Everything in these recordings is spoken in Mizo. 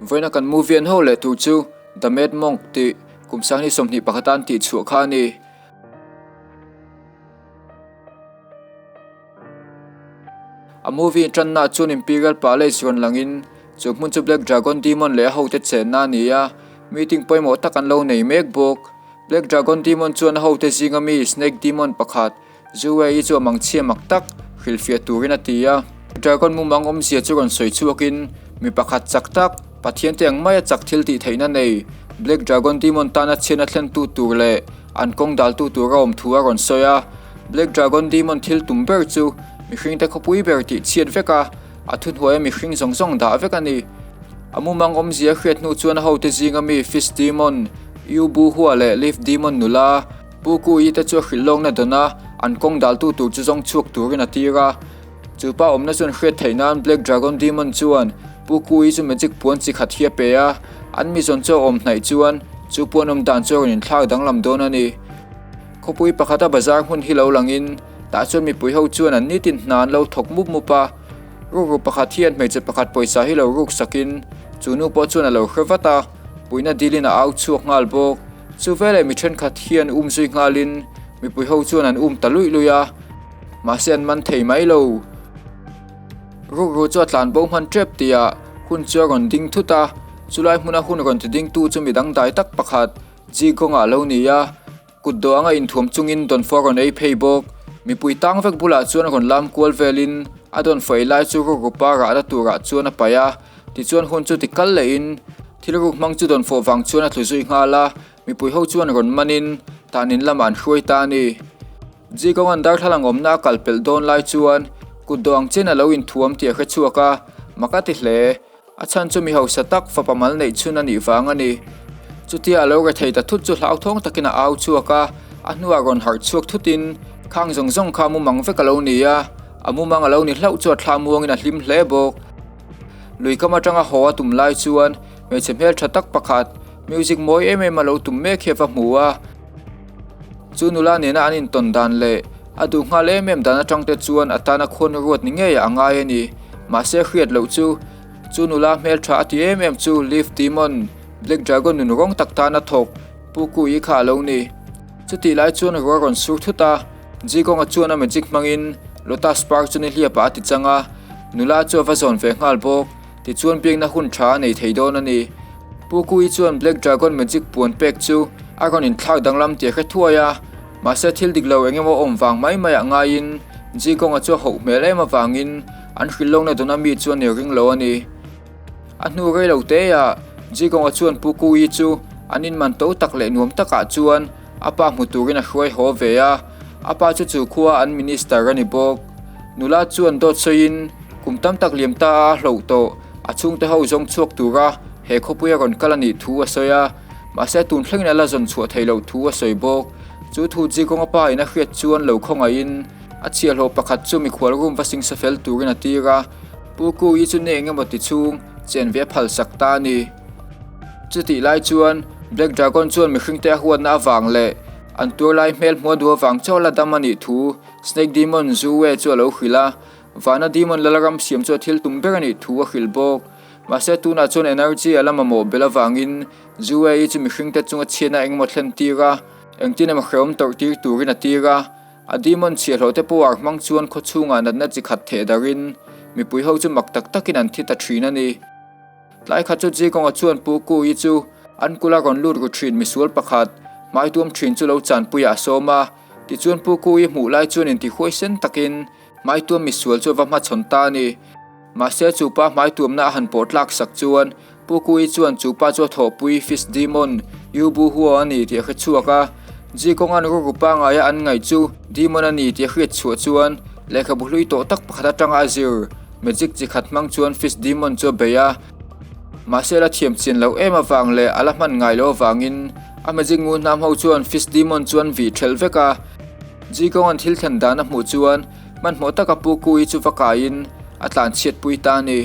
Vawiina kan movie an ho leh tur chu The Mad Monk tih kum sanghnih 21 atan tih chhuah kha a ni. A movie intanna ah chuan Imperial Palace rawn langin chu hmun chu Black Dragon Demon leh a hote chenna a ni a, meeting pawimawh tak an lo nei mek bawk. Black Dragon Demon chuan a hote zinga mi Snake Demon pakhat Zhu Wei-i chu a mangchhia mak tak hrilhfiah turin a ti a. Dragon mumang awmzia chu rawn sawi chhuakin mi pakhat chak tak, Pathian te ang maia chak thil tih theihna nei Black Dragon Demon tana chhiatna thlentu tur leh an kawng daltu tur a awm thu a rawn sawi a. Black Dragon Demon thil tum ber chu mihringte khawpui ber tih chhiat vek a, a thuhnuaia mihring zawng zawng dah vek a ni. A mumang awmzia hriat hnu chuan a hote zinga mi Fish Demon, Yu Bu Hua leh Leaf Demon nula, Pu Ku Yi te chu a hrilh lawkna dawn a, an kawng daltu tur chu zawng chhuak turin a tir a. Chu pa awmna chuan hriat theih nan Black Dragon Demon chuan Pu Ku Yi chu magic puan chi khat hi a pe a, an mi zawn chu a awm hnaih chuan chu puan awm dan chu a rawn inthlak danglam dawn a ni. Khawpui pakhata bazar hmun hi lo langin tah chuan mipui ho chuan an nitin hna an lo thawk mup mup a, rukru pakhat hian hmeichhe pakhat pawisa hi lo ruk sakin chu nu pawh chuan a lo hre vat a, puihna dilin a au chhuak nghal bawk. Chu veleh mi thenkhat hian um zui nghalin mipui ho chuan an um ta luih luih a, mahse an man thei mai lo. Rukru chu a tlan bo hman tep tihah hun chu a rawn ding thut a, chulai hmuna hun rawn ti dingtu chu mi dangdai tak pakhat Ji kawngah a lo ni a, kut dawh anga inthuam chungin dawnfawh a rawn ei phei bawk. Mipui tang vek bulah chuan a rawn lam kual velin a dawnfawh ei lai chu rukru pa rahna turah chuan a paih a, tichuan hun chu ti kal lehin thil ruk hmang chu dawnfawh vang chuan a tlu zui nghal a, mipui ho chuan rawn manin tahnin lamah an hruai ta a ni. Ji kawnga'n darthlalang awmna a kal pelh dawn lai chuan kut dawh ang chen a lo inthuam tih a hre chhuak a, mak a ti hle. A chhan chu mi hausa tak fapa mal neih chhun a nih vang a ni. Chutia a lo rethei ta thut chu hlauthawng takin a au chhuak a, a hnuah rawn harh chhuak thutin khang zawng zawng kha mumang vek a lo ni a, a mumang a lo ni hlauh chu a thla muangin a hlim hle bawk. Lui kam atanga haw a tum lai chuan hmeichhe hmeltha tak pakhat music mawi em em a lo tum mek hi a va hmu a. Chu nula nena an intawn dan leh a duh nghal em em dan atang te chuan a tana khuan ruat ni ngeiah a ngai a ni. Mahse hriat loh chu, chu nula hmeltha a ti em em chu Leaf Demon, Black Dragon nun rawng tak tana thawk Pu Ku i kha a lo ni. Chutih lai chuan ruah rawn sur thut a, Ji Gong-a chuan a magic hmangin Lotus Park chu nihliapah a ti chang a, nula chu a va zawn ve nghal bawk. Tichuan biakna hun tha a nei thei dawn a ni. Pu Kui chuan Black Dragon Magic puan pek chu a rawn inthlak danglam tih a hre thuai a, mahse thil dik lo eng emaw awm vang mai maiah ngaiin Ji Gong-a chu a hauh hmel em avangin an hrilh lawkna dawna mi chuan i ring lo a ni. A hnu rei lo teah Ji Gong-a chuan Pu Kui chu an inman to tak leh nuam takah chuan a pa hmu turin a hruai haw ve a, a pa chu chu khua an minister a ni bawk. Nula chuan dawt sawiin kum tam tak liam ta a hloh tawh, a chhungte ho zawng chhuak tura he khawpui a rawn kal a nih thu a sawi a, mahse tun thlengin a la zawn chhuah theih loh thu a sawi bawk. Chu thu chi kawnga pa in a hriat chuan lo khawngaihin a chhiahhlawh pakhat chu mikhual room va singsa fel turin a tir a, Pu Kui chu ni engemaw ti chhung chen ve a phal sak ta a ni. Chutih lai chuan Black Dragon chuan mihringte a huatna avang leh an tuar lai hmel hmuh a duh avang chauh la dam a nih thu Snake Demon Zhu Wei chu a lo hrilh a, Vana Demon Lalram siam chu a thil tum ber a nih thu a hrilh bawk. Mahse tunah chuan energy a la mamawh belh avangin Zhu Wei chu mihringte chunga chhiatna engemaw thlen tir a, engtin emaw hrehawm tawrh tir turin a tir a. A demon chhiahhlawh te power hmang chuan khaw chhungah natna chi khat theh darin mipui ho chu mak tak takin an thi ta thin a ni. Tlai khat chu Ji Gong-a chuan Pu Ku-i chu an kula rawn lut ru thin misual pakhat, hmai tuam thin chu lo chanpuiah a sawm a. Tichuan Pu Ku-i hmuh lai chuan intihuai sen takin hmai tuam misual chu a va hmachhawn ta a ni. Mahse chu pa hmai tuamna a han pawh tlak sak chuan Pu Ku-i chuan chu pa chu a thawhpui Fish Demon, Yu Bu Hua a ni tih a hre chhuak a. Ji Gong-a'n rukru pangaia an ngaih chu Demon a ni tih a hriat chhuah chuan lehkhabu hlui tawh tak pakhat atanga a zir. Magic chi khat hmang chuan Fish Demon chu a bei a, mahse la thiam chian loh em avang leh a la hman ngai loh avangin a magic ngu hnam ho chuan Fish Demon chu an vih thelh vek a. Ji Gong-a'n thil thlen dan a hmuh chuan hmanhmawh taka Pu Kui chu va kaiin a tlan chhiat pui ta a ni.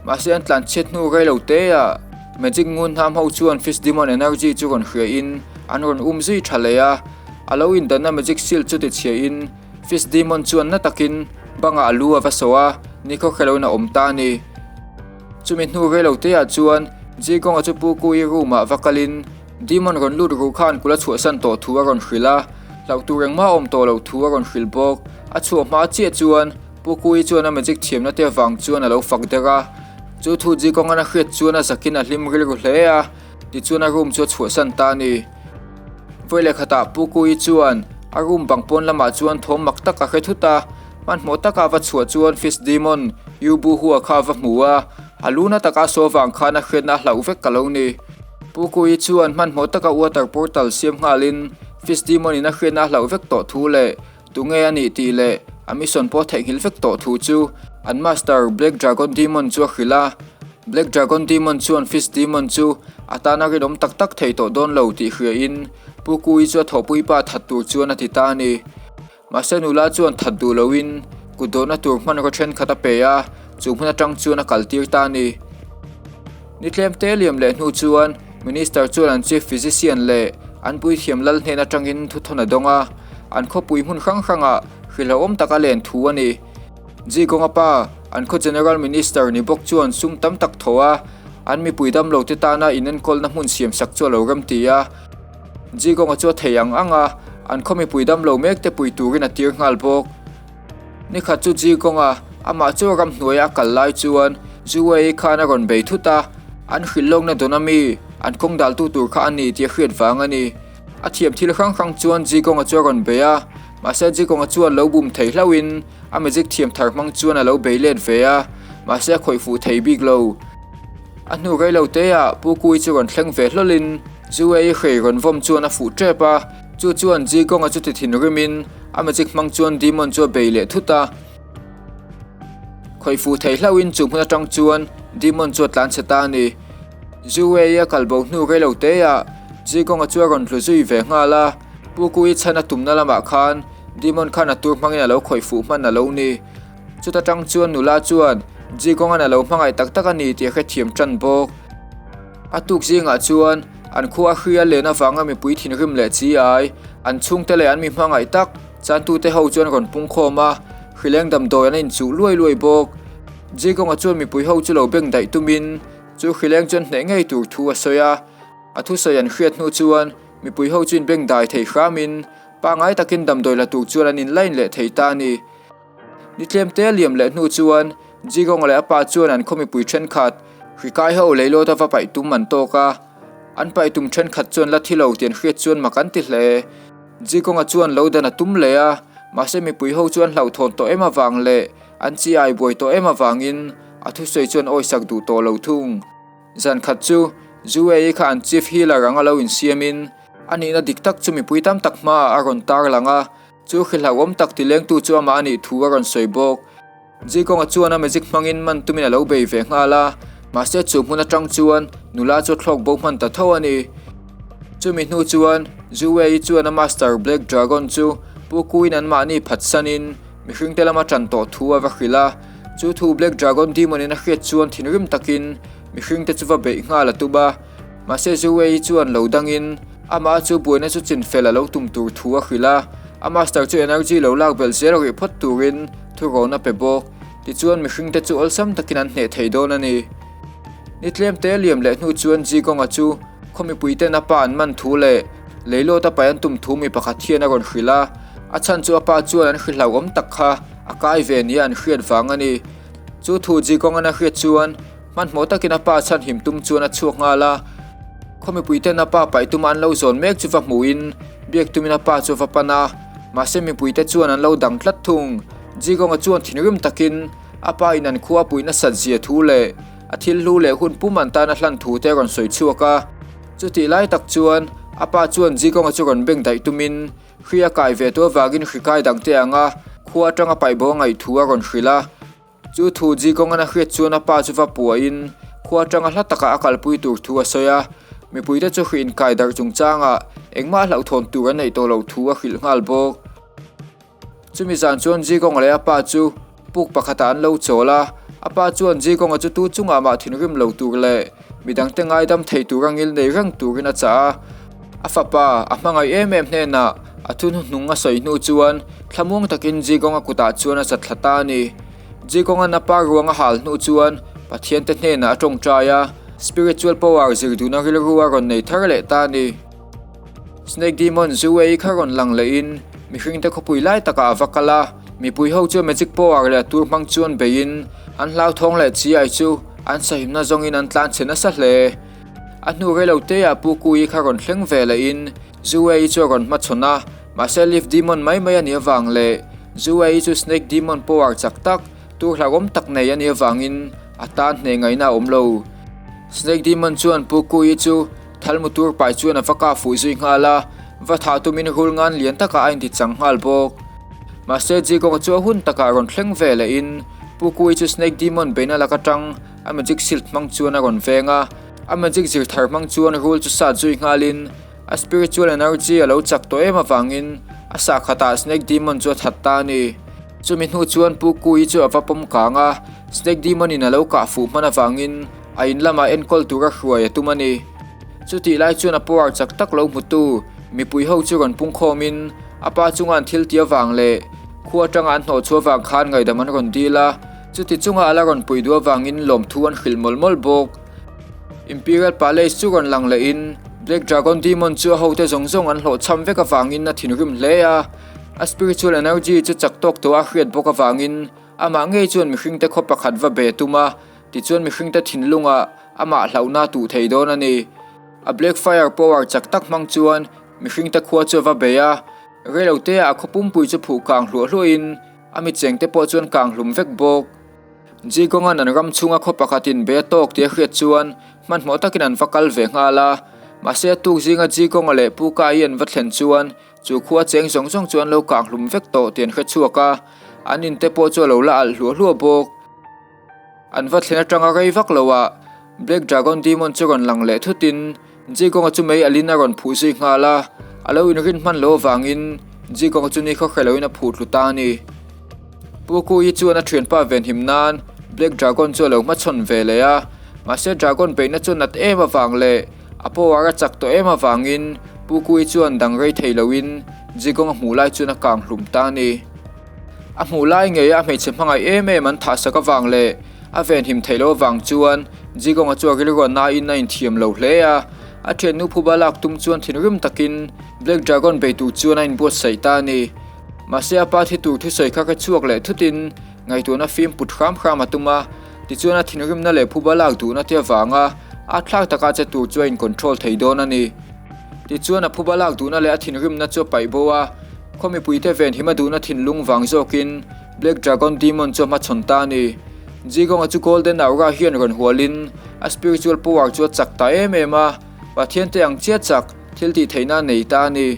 Mahse an tlan chhiat hnu rei lo te ah Magic ngu hnam ho chuan Fish Demon energy chu rawn hria in an rawn um zui tha leh a, a lo indanna magic shield chu ti chhia in Fish Demon chuan na takin bangah a lu a va sawh a, nikhaw hre loin a awm ta a ni. Chumi hnu rei lo te ah chuan Zikawnga chu Pu Kui room-ah va kalin Demon rawn lut ruh khan kul a chhuahsan tawh thu a rawn hrilh a, hlauh tur engmah a awm tawh loh thu a rawn hrilh bawk. A chhuah hma chiah chuan Pu Kui chuan a magic thiamna te avang chuan a lo fak der a. Chu thu Zikawngan a hriat chuan a zakin a hlim rilru hle a, tichuan a room chu a chhuahsan ta a ni. Vawi leh khatah Pu Kui chuan a room bang pawn lamah chuan thawm mak tak a hre thut a, hmanhmawh taka a va chhuah chuan Fish Demon Yu Bu Hua kha a va hmu a, a lu na taka a saw vang khan a hriatna a hlauh vek ka lo ni. Pu Kui chuan hmanhmawh taka water portal siam nghalin Fish Demon in a hriatna a hlauh vek tawh thu leh tunge a nih tih leh a mission pawh theihnghilh vek tawh thu chu an master Black Dragon Demon chu a hrilh a. Black Dragon Demon chuan Fish Demon chu a tana rinawm tak tak thei tawh dawn lo tih hriain Pu Kui chu a thawhpui pa that tur chuan a ti ta a ni. Mahse nula chuan that duh loin kut dawhna tur hmanraw thenkhat a pe a, chu hmun atang chuan a kal tir ta a ni. Ni tlem te liam leh hnu chuan Minister chuan an Chief Physician leh an puithiam lal hnen atangin thuthawn a dawng a, an khawpui hmun hrang hrangah hrilhawm taka len thu a ni. Zikawnga pa, an khaw General Minister ni bawk chuan sum tam tak thaw a, an mipui damlo te tana inenkawlna hmun siamsak chu a lo rem ti a. Zikawnga chu a thei ang ang a, an khaw mipui damlo mek te pui turin a tir nghal bawk. Nikhat chu Zikawnga, amah chu ramhnuaia a kal lai chuan Zuei khan a rawn bei thut a, an hrilh lawkna dawn ami, an kawng daltu tur kha a ni tih a hriat vang a ni. A thiam thil hrang hrang chuan Zikawnga chu a rawn bei a, mahse Zikawnga chuan lo bum thei hlauhin a magic thiam thar hmang chuan a lo bei let ve a, mahse a khawih fuh thei bik lo. A hnu rei lo te ah Pu Kui chu rawn thleng ve hlawlhin Zuei hrei rawn vawm chuan a fuh tep a, chu chuan Zikawnga chu ti thinrimin a magic hmang chuan Demon chu a bei leh thut a. Khawih fuh thei hlauhin chu hmun atang chuan Demon chu a tlan chhe ta a ni. Zuei a kalbo hnu rei lo te ah Zikawnga chu a rawn tlu zui ve nghal a, Pu Kui chhan a tumna lamah khan Demon khan a tur hmangin a lo khawih fuh hman a lo ni. Chuta tang chuan nula chuan Zikawnga'n a lo hmangaih tak tak a ni tih a hrethiam tan bawk. A tuk zingah chuan an khua a hria len avanga mipui thinrim leh chi ai, an chhungte leh an mi hmangaih tak chantute ho chuan rawn pung khawm a, hrileng damdawi an inchuh luai luai bawk. Zikawnga chuan mipui ho chu lo beng daih tumin chu hrileng chuan hneh ngei tur thu a sawi a. A thusawi an hriat hnu chuan mipui ho chu inbeng dai thei hramin pangngai takin damdawi la tur chuan an inline leh thei ta a ni. Ni tlemte a liam leh hnu chuan Jigong leh a pa chuan an khaw mipui thenkhat hrikai ho leilawt a va paih tum an tawk a, an paih tum thenkhat chuan la thi lo tih an hriat chuan mak an ti hle. Jigonga chuan lo dan a tum leh a, mahse mipui ho chuan hlauhthawn tawh em avang leh an chi ai buai tawh em avangin a thusawi chuan awisak duh tawh lo thung. Zan khat chu Zuei kha an chief healer anga lo insiamin a nihna dik tak chu mipui tam tak hmaah a rawn tarlang a, chu hrilhauhawm tak tilengtu chu amah a nih thu a rawn sawi bawk. Zikawnga chuan a magic hmangin man tumin a lo bei ve nghal a, mahse chu hmun atang chuan nula chu a thlawk bo hman ta tho a ni. Chumi hnu chuan Zuei chuan a master Black Dragon chu Pu Kuin anmahni phatsanin mihringte lama tan tawh thu a va hrilh a, chu thu Black Dragon Demon in a hriat chuan thinrim takin mihringte chu va beih nghal a tum a, mahse Zuei chuan lo dangin amah chu buaina chu chinfel a lo tum tur thu a hrilh a, a master chu energy lo lak belh zel rih phawt turin thurawn a pe bawk. Tichuan mihringte chu awlsam takin an hneh thei dawn a ni. Ni tlemte liam leh hnu chuan Zikawnga chu khaw mipuiten a pa an man thu leh leilawt a paih an tum thu mi pakhat hian a rawn hrilh a, a chhan chu a pa chuan an hrihlauhawm tak kha a kai ve nia an hriat vang a ni. Chu thu Zikawnga'n a hriat chuan hmanhmawh takin a pa chhanhim tum chuan a chhuak nghal a, khaw mipuiten a pa paih tuma an lo zawn mek chu va hmuhin biak tumin a pa chu a va pan a, mahse mipuite chuan an lo dang tlat thung. Zikawnga chuan thinrim takin a pa in an khua puih nasat zia thu leh a thil hlu leh hun pum an tan a hlan thu te a rawn sawi chhuak a. Chutih lai tak chuan a pa chuan Zikawnga chu rawn beng daih tumin hri a kai ve tu avangin hri kai dang te anga khua atanga paih bo a ngaih thu a rawn hrilh a. Chu thu Zikawnga'n a hriat chuan a pa chu va puahin khua atanga hla takah a kalpui tur thu a sawi a. Mipuite chu hri inkai darh chungchangah engmah hlauhthawn tur an neih tawh loh thu a hrilh nghal bawk. Chumi zan chuan Zikawnga leh a pa chu puk pakhatah an lo chawl a, a pa chuan Zikawnga chu tu chungah mah thinrim lo tur leh midangte ngaidam thei tura ngil nei reng turin a chah a. A fapa, a hmangaih em em hnenah a thu hnuhnung a sawi hnu chuan thlamuang takin Zikawnga kutah chuan a chatthla ta a ni. Zikawnga'n a pa ruang a hal hnu chuan Pathiante hnenah a tawngtai a. Spiritual power zir duhna rilru a rawn nei thar leh ta a ni. Snake Demon Zuei kha rawn lang lehin mihringte khawpui lai takah a va kal a, mipui ho chu magic power leh a tur hmang chuan beiin an hlauthawng leh chi ai chu an sahimna zawngin an tlan chhe nasa hle. A hnu reilo teah Pu Kui kha rawn thleng ve lehin Zuei chu a rawn hmachhawn a, mahse Leaf Demon mai mai a nih avang leh Zuei chu Snake Demon power chak tak, tur hlauhawm tak nei a nih avangin a tan hneh ngaihna a awm lo. Snake Demon chuan Pu Kui chu Thal mu tur pai chuan a va kah fuh zui nghal a, va thah tumin rul ngan lian takah a inti chang nghal bawk. Mahse Jigong chu a hun takah rawn thleng ve lehin Pu Kui chu Snake Demon beihna lak atang a magic shield hmang chuan a rawn veng a, a magic zir thar hmang chuan rul chu sat zui nghalin a spiritual energy a lo chak tawh em avangin a sah khatah Snake Demon chu a that ta a ni. Chumi hnu chuan Pu Kui chu a va pawm kang a, Snake Demon in a lo kah fuh hman avangin A in lamah enkawl tura hruai a tum a ni. Chutih lai chuan a power chak tak lo hmutu mipui ho chu rawn pung khawmin a pa chunga an thil ti avang leh khua atanga an hnawh chhuah avang khan ngaihdam an rawn dil a, chuti chunga a la rawn pui duh avangin lawmthu an hrilh mawlh mawlh bawk. Imperial Palace chu rawn lang lehin Black Dragon Demon chu a hote zawng zawng an hlawhchham vek avangin a thinrim hle a, a spiritual energy chu chak tawk tawh a hriat bawk avangin amah ngei chuan mihringte khaw pakhat va be tum a, Tichuan mihringte thinlungah amah hlauhna tuh thei dawn a ni. A Black Fire power chak tak hmang chuan mihringte khua chu a va bei a, reiloteah a khaw pumpui chu phuh kang hluah hluahin a michengte pawh chuan kang hlum vek bawk. Jigongan an ram chhunga khaw pakhatin bei a tawk tih a hriat chuan hmanhmawh takin an va kal ve nghal a, mahse a tuk zinga Jigonga leh Pu Kai an va thlen chuan chu khua cheng zawng zawng chu an lo kang hlum vek tawh tih an hre chhuak a, an inte pawh chu a lo la alh hluah hluah bawk. An va thlen atanga rei vak lo ah Black Dragon Demon chu rawn lang leh thutin Jigonga chu mei alin a rawn phuh zui nghal a, a lo inrin hman loh avangin Jigonga chu ni khawkhreh loin a phuh tlu ta a ni. Pu Kui chuan a thianpa venhim nan Black Dragon chu a lo hmachhawn ve leh a, mahse Dragon beihna chu nat em avang leh a power a chak tawh em avangin Pu Kui chuan dang rei thei loin Jigonga hmuh lai chuan a kang hlum ta a ni. A hmuh lai ngei a hmeichhe hmangaih em em an thah sak avang leh a venhim theih loh avang chuan Jigonga chu a rilruah nain a inthiam lo hle a. A thiannu phuba lak tum chuan thinrim takin Black Dragon bei tur chuan a inbuatsaih ta a ni. Mahse a pa thi tur thusawi kha hre chhuak leh thutin ngaihtuahna fim put hram hram a tum a, tichuan a thinrimna leh phuba lak duhna te avanga a thlak taka che tur chu a in control thei dawn a ni. Tichuan a phuba lak duhna leh a thinrimna chu a paih bo a. Khaw mipuite venhim a duhna thinlung vang zawkin Black Dragon Demon chu a hmachhawn ta a ni. Jigonga chu Golden Aura hian rawn hualin a spiritual power chu a chak ta em em a, Pathian te ang chiah chak thil tih theihna a nei ta a ni.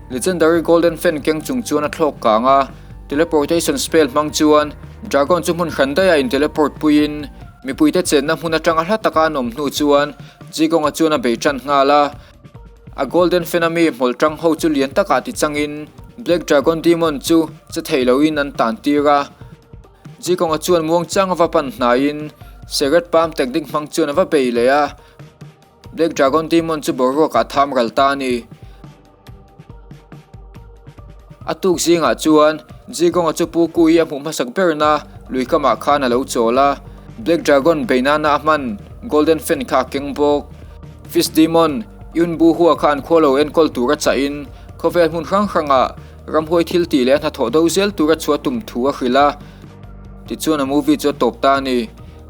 Legendary Golden Fan keng chung chuan a thlawk kang a, teleportation spell hmang chuan Dragon chu hmun hran daih a in teleport puiin mipuite chenna hmun atanga hla taka an awm hnu chuan Jigonga chuan a bei tan nghal a. A Golden Fan a mi hmawlh tang ho chu lian takah ti changin Black Dragon Demon chu che theih loin an tan tir a. Jigong-a chuan muang chang a va pan hnaiin Sacred Palm technique hmang chuan a va bei leh a, Black Dragon Demon chu boruakah a tham ral ta a ni. A tuk zingah chuan Jigonga chu Pu Kui a hmuh hmasak berna lui kamah khan a lo chawl a, Black Dragon bei nana a hman Golden Fan kha a keng bawk. Fish Demon, Yun Bu Hua kha an khua lo enkawl tura chahin khawvel hmun hrang hrangah ramhuai thil tih leh a hnathawh do zel tura chhuah tum thu a hrilh a, tichuan a movie chu a tawp ta a ni.